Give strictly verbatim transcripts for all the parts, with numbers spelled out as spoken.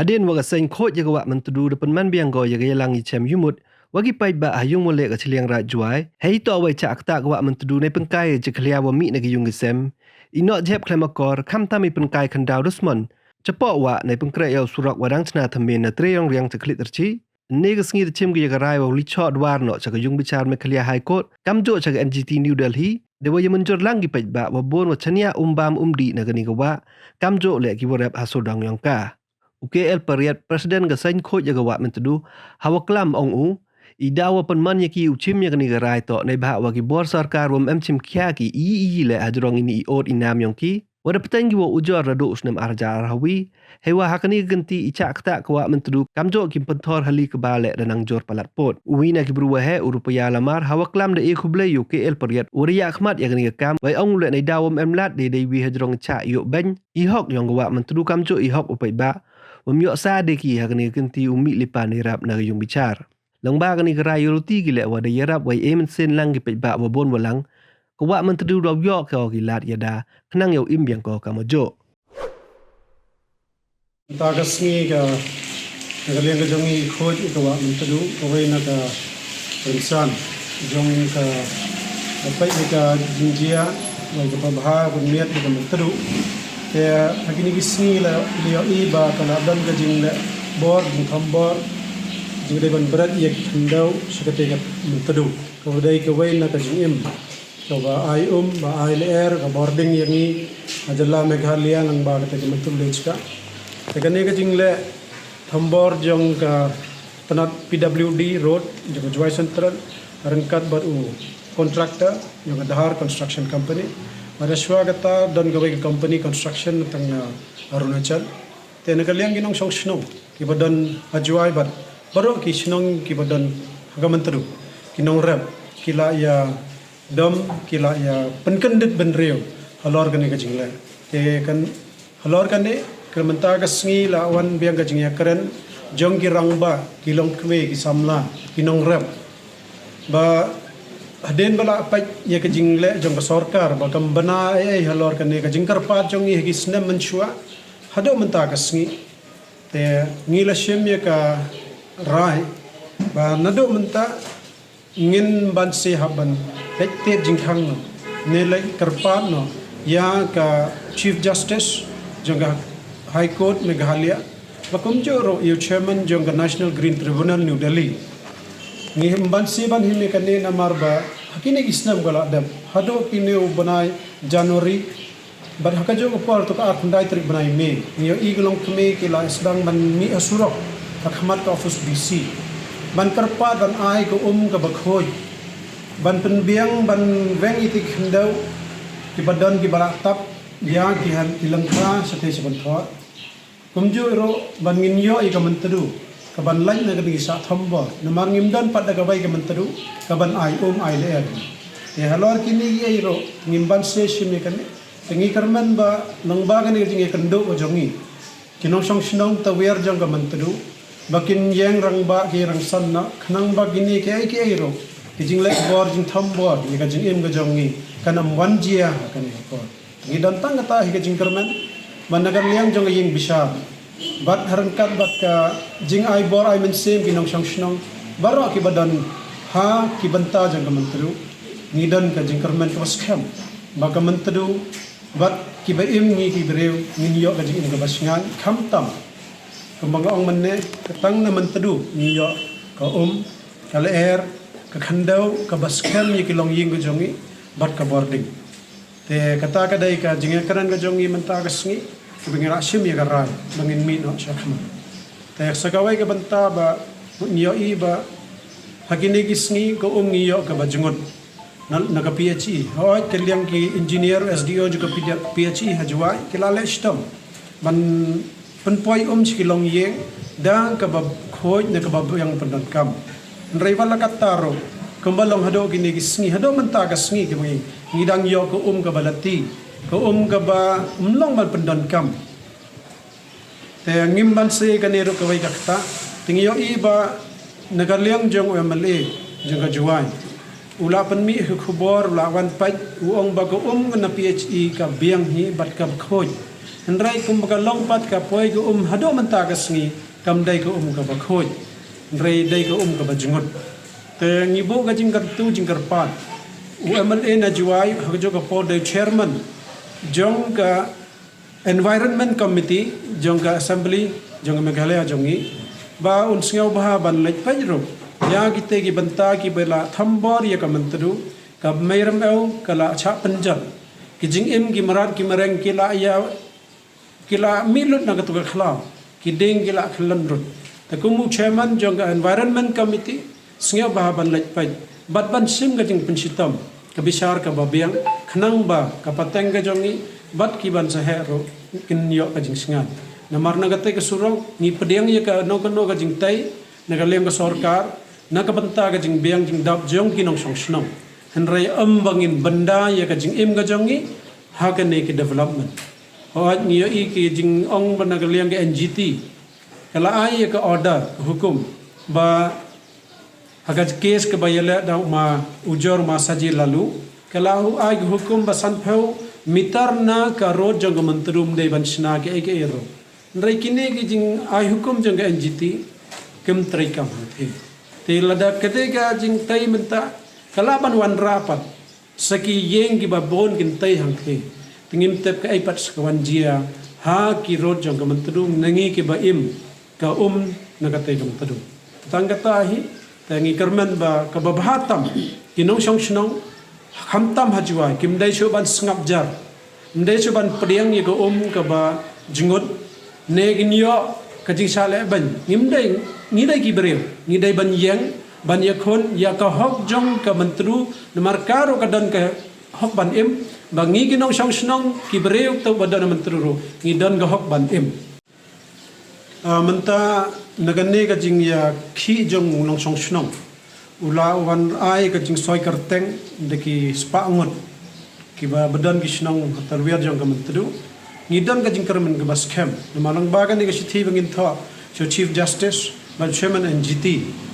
Hadien wa ka seng khuid ya ka wah Myntdu da pynman biang ko ya ka yalang yachem yumut wa ki paidbah ha yung mawleh ka chiliang raij Jowai, hei to wa i chah ktah ka wah Myntdu nei pynkai ya jakhlia wa mih na ka yung ka sem, i noh jhep khlem akor, khamtam i pynkai khyndaw dusmon chapoh wah, nei pynkreh ya u surok wa dang chna thymmai na Treiongriang cha Khliehtyrchi. Ynne ka sngi da chim ka ya ka rai wa u li choh dwar noh cha ka yung bichar Meghalaya High Court, kamjooh cha ka N G T New Delhi, da wa ya mynjur lang ki paidbah wa bun wa chaniah um bam um dih na kani ka wah, kamjooh leh ki wa rep ha sawdong yong ka. U K L Pariat, President ka seng khuid ya ka wah Myntdu, ha wa klam ong u, i daw wa pynman ya ki u chim ya kani ka rai to, nei bha wa ki bor sorkar wa em chim khia ki i i leh ha jrong ini i ot i nam yong ki, wa da pteng ki wa ujor da duh u snem ar hajar ar hawi, hei wa ha kani ka kynti i chah ktah ka wah Myntdu, kamjooh ki pynthor hali ka ba leh da nang jur palat put. U wi na ki bru wa heh u Rupaya Lamar, ha wa klam da e khublei ya u K L Pariat, wa da ya khmat ya kani ka kam, wa i ong u leh nei daw wa em lad dei dei wi ha jrong i chah yoh beng i hok yong ka wah Myntdu kamjooh i hok u paidbah, wa em yoh sa de ki ha kani ka kynti u mih lipan i rap na ka yung bichar. Lang ba kani ka rai yoh luti ki leh wa da ya rap wa i e mynsiem lang ki paidbah wa bun wa lang, ka wah Myntdu daw yoh ka ki lad ya da, khnang yoh im biang ko kamjooh. Ta ka sngi ka, na ka liang ka jong i khuid i ka wah Myntdu, ka wei na ka rynsan jong ka, ka peit i ka jingjia, wa i ka pabha, ka miat i ka Myntdu. Te ha kini ki sngi la, la yoh i ba ka la don ka jingleh bor, jingthombor, jingdei ban bret ya ki khyndew, sha ka te ka Myntdu. Ka wa dei ka wei na ka jingim. Ka ba ai um, ba ai lyer, ka bording ya ngi, ha jylla Meghalaya lang ba ka te ka Myntdu leh ka. Te kani ka jingleh, thombor jong ka tnat P W D road, jong ka Jowai Central, ryngkat bad u contractor, jong ka Dhar Construction Company. Bad shuwa kata don ka wei ka company construction tang na Arunachal. Te na ka liang ki nongshong shnong, ki ba don ha Jowai bad baroh ki shnong ki ba don ha ka Myntdu, ki nongrep, ki la ya dom, ki la ya pynkyndit bynriew halor kani ka jingleh. Te kan halor kani, ka mynta ka sngi la wan biang ka jingïakren jong ki rangbah, ki longkmie, ki samla, ki nongrep. Ba hadien ba la peit ya ka jingleh jong ka sorkar, ba kam bna ei ei halor kani ka jingkyrpad jong ngi ha ki snem mynshuwa, haduh mynta ka sngi. Te ngi la shim ya ka rai, ba naduh mynta ngin ban shu hap ban peit te jingkhang noh, ne leh kyrpad noh ya ka Chief Justice jong ka High Court Meghalaya, ba kumjuh ruh ya u Chairman jong ka National Green Tribunal New Delhi. Ngi him ban shu ban him ya kani namar ba ha kini ki snem ka la dep, haduh kini u bnai January, bad ha kajuh ka por haduh ka ar khyndai tarik bnai May, ngi ïohi ki longkmie ki la sdang ban mih ha surok, ha khmat ka office D C, ban kyrpad ban ai ka um ka ba khuid, ban pynbiang, ban weng ïa ki khyndew ki ba don ki ba la tap ïa ki ha ki lyngkha shatei sha ban thoh. Kumjuh ruh ban ngin ïoh ïa ka Myntdu ka ban lait na ka ding sha thombor, namar ngim don pat da kawei ka Myntdu ka ban ai um ai lyer. Te halor kini ki ei ruh ngim ban shu shim ïa kane. Te ngi kyrmen ba nang ba kane ka jingïakynduh ka jong ngi, ki nongshong shnong tawiar jong ka Myntdu, ba kin ïeng rangbah ki rangsan noh, khnang ba kini ki ei ki ei ruh, ki jingleh bor jingthombor ïa ka jingim ka jong ngi, kan ym wan jia ha kane ka por. Ngi don tang kata hi ka jingkyrmen, ba na ka liang jong ka ïing bishar, bad ha ryngkat bad ka jingai bor ai mynsiem ki nongshong shnong baroh ki ba don ha ki bynta jong ka Myntdu, ngi don ka jingkyrmen ka ba skhem ba ka Myntdu bad ki ba im ngi ki briew ngin ïoh ka jingim ka ba shngaiñ, khamtam kumba nga ong mynne, ka tang na Myntdu ngi ïoh ka um, ka lyer, ka khyndew ka ba skhem ïa ki longïing ka jong ngi bad ka bording. Te kata ka dei ka jingïakren ka jong ngi mynta ka sngi, kaba ngi la shim ïa ka rai ba ngin mih noh shakhmat. Te sa kawei ka bynta ba ngi ïohi ba ha kine ki sngi ka um ngi ïoh ka ba jngut na, na ka P H E. Hooid, ka liang ki engineer, S D O jong ka P H E ha Jowai ki la leh shitom ban pynpoi um sha ki longïing da ka ba khuid ne ka ba biang pyndonkam. Hynrei wat la katta ruh, kumba long haduh kine ki sngi, haduh mynta ka sngi, ki ba ngi, ngi dang ïoh ka um ka ba lati, ka um ka ba ym long ban pyndonkam. Te ngim ban sei kane ruh kawei ka kata, te ngi ïohi ba na ka liang jong u M L A jong ka Jowai, u la pynmih ha khubor, u la wan peit, u ong ba ka um na P H E ka biang hi bad ka ba khuid. Hynrei kumba ka long pat ka poi ka um haduh mynta ka sngi kam dei ka um kaba khuid. Hynrei dei ka um kaba jngut. Te ngi buh ka jingkyrtu jingkyrpad u MLA na Jowai ha ka juh ka por dei chairman jong ka Environment Committee jong ka Assembly jong ka Meghalaya jong ngi ba un sngewbha ban leit peit ruh ïa kite ki bynta kiba la thombor ïa ka Myntdu, ka Mei Rymew ka la chah pynjot. Ki jingim ki mrad ki mreng ki la ïa ki la mih lut na katu ka khlaw, ki dieng ki la khlem rut. Te kum u chairman jong ka Environment Committee sngewbha ban leit peit bad ban shim ka jingpynshitom ka bishar kaba biang khnang ba ka pateng ka jong ngi bad ki ban saheh ruh kin ïoh ka jingsngaid. Namar na kata ka surok ngi pdiang ïa kano kano ka jingtei na ka liang ka sorkar na ka bynta ka jingbiang jingdap jong ki nongshong shnong. Hynrei ym ba ngin bynda ïa ka jingim ka jong ngi ha kane ka development. Hooid ngi ïohi ki jingong ba na ka liang ka NGT ka la ai ïa ka order ka hukum ba ha ka case kaba ïaleh da u ma Ujor ma Saji Lalu ka la ai ka hukum ba sanphew meter na ka road jong ka Myntdu ym dei ban shna kaei kaei ruh. Hynrei kine ki jingai hukum jong ka NGT kim treikam hangthie. Te lada ka dei ka jingtei mynta ka lah ban wanrah pat sa ki ïing kiba bun kin tei hangthie. Te ngim tip kaei pat sa ka wan jia ha ki road jong ka Myntdu na ngi kiba im ka um na katei ka Myntdu. Tang kata hi te ngi kyrmen ba kaba bha tam ki nongshong shnong khamtam ha Jowai kim dei shuh ban sngap jar. Ym dei shuh ban pdiang ïa ka um kaba jngut ne kin ïoh ka jingshah lehbeiñ. Ngim dei, ngi dei ki briew ngi dei ban ïeng ban ïakhun ïa ka hok jong ka Myntdu. Namar ka ruh ka don ka hok ban im ba ngi ki nongshong shnong ki briew to ba don ha Myntdu ruh ngi don ka hok ban im. Ah, mynta na kane ka jingïakhih jong u nongshong shnong u la wan ai ka jingsoi kyrteng da ki spah ngut kiba ba don ki shnong ha tyrwiar jong ka Myntdu. Ngi don ka jingkyrmen kaba skhem namar lyngba kane ka shithi ba ngin thoh sha u Chief Justice bad Chairman NGT.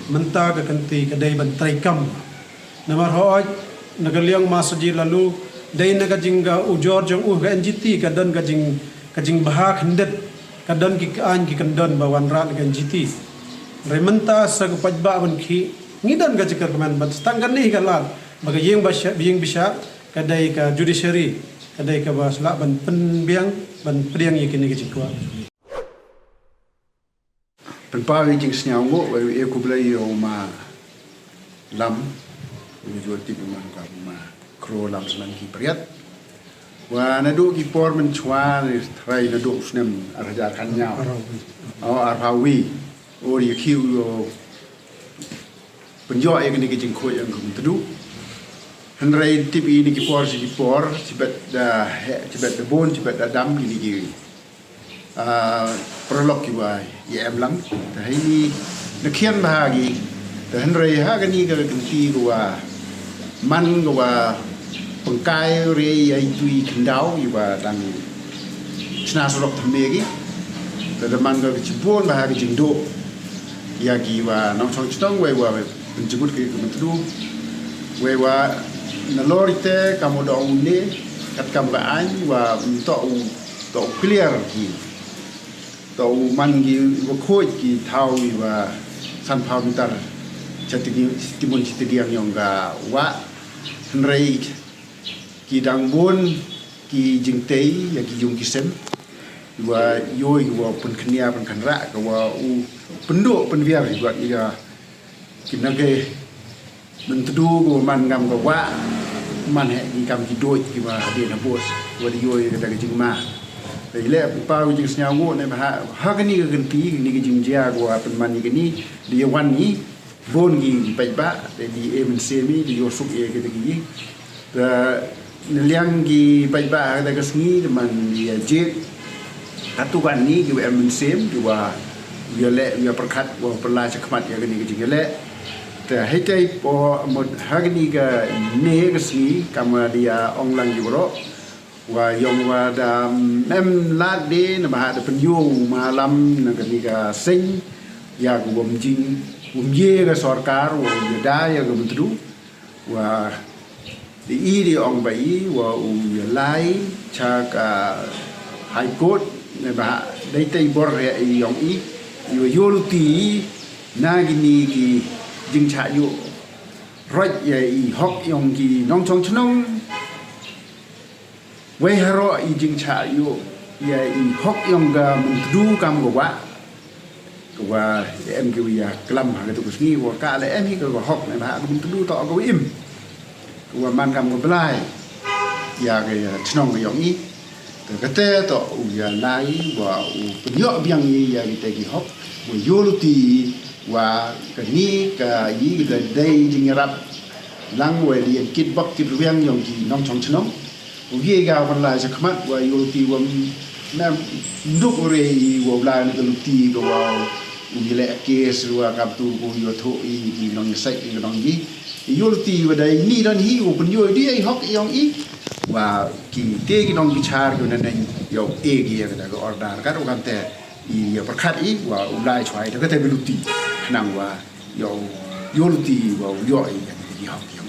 Mynta ka kynti ka dei ban treikam. Namar hooid na ka liang ma Saji Lalu dei na ka jing ka ujor jong u ka NGT ka don ka jing ka jingbha khyndiat ka don ki aiñ ki kyndon ba wanrah na ka NGT. Hynrei mynta sa ka paidbah ban khih ngi don ka jingkyrmen ban tang kane ka lad ba ka ïing bishar, ïing bishar ka dei ka judiciary ka dei kaba shlak ban pynbiang ban pdiang ïa kine ka jingkwah. Pynpaw ïa ka jingsngewnguh, wa ïa khublei ïa u ma Lam, u jua tip u ma ka u ma Kro Lam Snan ki Pariat. Wa naduh ki por mynshuwa, trai naduh u snem ar hajar khyndai. O, arphew wi. O, ïa ki u pynjot ïa kane ka jingkhuid ïa ka Myntdu. Hynrei tip ïa kine ki por, shi ki por, shibit da heh, shibit da bun, shibit da dam, kine ki ah, paralok kiwa ïa em lang. Te hynrei na khian bha ki. Te hynrei ha kane ka kynti kawa man kawa pynkai re ïa itu i khyndaw iwa dang shna surok thymme ki. Te da man ka ka chibun bha ka jingduh ïa kiwa nongshong shnong wei wa pynjukut ki ka Myntdu. Wei wa nalor ite kam u dong une kat kam ka aiñ wa mynta u to clear ki, to man ki wa khuid ki thaw iwa sanphew meter sha tiki, timun shi tiki yong ka wah. Hynrei ki dang bun ki jingtei ïa ki yung ki sem iwa ïoh iwa pynkhynnia pynkhanrah kawa u pynduh pynwiar iwa ïa ki nangkei Myntdu kawa man ngam ka wah, man heh ki kam ki duid kiwa hadien habud, wa da ïoh ïa kata ka jingma. Da ïaleh pynpaw ka jingsngewnguh ne ba ha, ha kani ka kynti, kani ka jingjia kawa pynman ïa kani, da ïawan ngi, bun ki paidbah, da i e mynsiem i, da ïohsuk ïa kita ki. Da na liang ki paidbah ha kata ka sngi, da man ïa jied katto katne kiwa em mynsiem, kiwa ïaleh, ïa pyrkhat, wa pynlait shakhmat ïa kani ka jingïaleh. Te hei tei po mut ha kani ka ne ka sngi, kam wa da ïa ong lang ïa waroh. Wa ïong wa da, mm, em lad de, na ba ha da pynïoh u ma Lam na kani ka seng, ïa ka wam jing, wam ye ka sorkar, wa ïa da ïa ka Myntdu. Wa da i da ong ba i, wa u ïalai, cha ka High Court, ne ba dei te i bor re i yong i, i wa yoh luti na kini ki jingshah ïoh roi ïa i hok yong ki nongchong chnong. Wei haroh i jingshah ïoh ïa i hok yong ka Myntdu kam ka wah. Ka wa em ki wa ïa klam ha ka tu ka sngi wa ka la em hi ka wa hok ne ba ha ka Myntdu to ka wa im. Ka wa man kam ka blai ïa ka ïa chnong ka yong i. Ka kate to u ïa lai wa u pynïoh biang i ïa ki te ki hok wa yoh luti wa kani ka i ka dei jingïarap lang wa ïa kit bok kit rwiang yong ki nongchong chnong. U ye ga wan lai sa khmat wa yoh luti wa mem duk re i wa u lai na ka luti ka wa u ye le kes wa kam tu ko yoh tho i ki nong ye sai i nong yi. Yoh luti wa dai ni don hi u pun yoh di i hok yong i wa ki te ki nong ki char ki na neng yoh e ki ya ka order ka u kam te i ya perkat i wa u lai chwai da ka te bi luti nang wa yoh yoh luti wa u yoh i ka ki hok yong